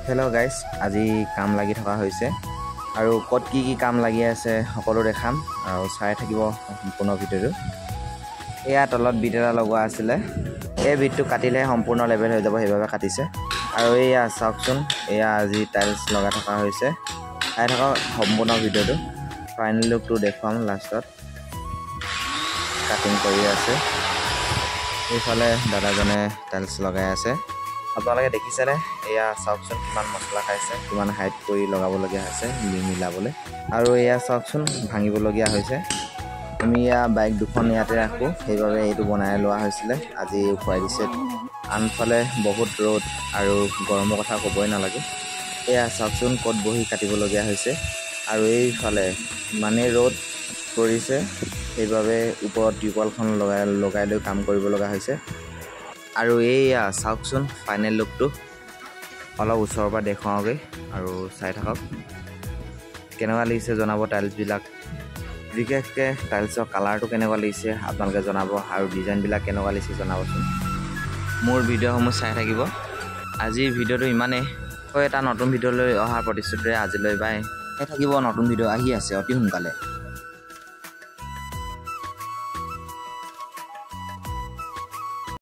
Hello' guys, আজি কাম লাগি থকা হৈছে আৰু ক'ত কি কি কাম লাগি আছে সকলো দেখাম আৰু চাই থাকিব সম্পূৰ্ণ ভিডিঅ'টো। এয়া তলত বিট এটা লগোৱা আছিলে, এই বিটটো কাটিলেহে সম্পূৰ্ণ লেভেল হৈ যাব, সেইবাবে কাটিছে। আৰু এয়া চাওকচোন, এয়া আজি টাইলছ লগাই থকা হৈছে। চাই থাকক সম্পূৰ্ণ ভিডিঅ'টো, ফাইনেল লুকটো দেখুৱাম লাষ্টত। কাটিং কৰি আছে, এইফালে দাদাজনে টাইলছ লগাই আছে। আপোনালোকে দেখিছেনে? এয়া চাওকচোন কিমান মছলা খাইছে, কিমান হাইট কৰি লগাবলগীয়া হৈছে মিলাবলৈ। আৰু এয়া চাওকচোন ভাঙিবলগীয়া হৈছে। আমি এয়া বাইক দুখন ইয়াতে ৰাখোঁ, সেইবাবে এইটো বনাই লোৱা হৈছিলে, আজি উখুৱাই দিছে। আনফালে বহুত ৰ'দ আৰু গৰমৰ কথা ক'বই নালাগে। এয়া চাওকচোন ক'ত বহি কাটিবলগীয়া হৈছে। আৰু এইফালে ইমানেই ৰ'দ পৰিছে, সেইবাবে ওপৰত ত্ৰিপালখন লগাই লগাই লৈ কাম কৰিব লগা হৈছে। আৰু এইয়া চাওকচোন ফাইনেল লুকটো, অলপ ওচৰৰ পৰা দেখুৱাওঁগৈ আৰু চাই থাকক কেনেকুৱা লাগিছে জনাব। টাইলছবিলাক বিশেষকৈ টাইলছৰ কালাৰটো কেনেকুৱা লাগিছে আপোনালোকে জনাব আৰু ডিজাইনবিলাক কেনেকুৱা লাগিছে জনাবচোন। মোৰ ভিডিঅ'সমূহ চাই থাকিব। আজিৰ ভিডিঅ'টো ইমানেই। আকৌ এটা নতুন ভিডিঅ'লৈ অহাৰ প্ৰতিশ্ৰুতিৰে আজিলৈ বাই। চাই থাকিব, নতুন ভিডিঅ' আহি আছে অতি সোনকালে।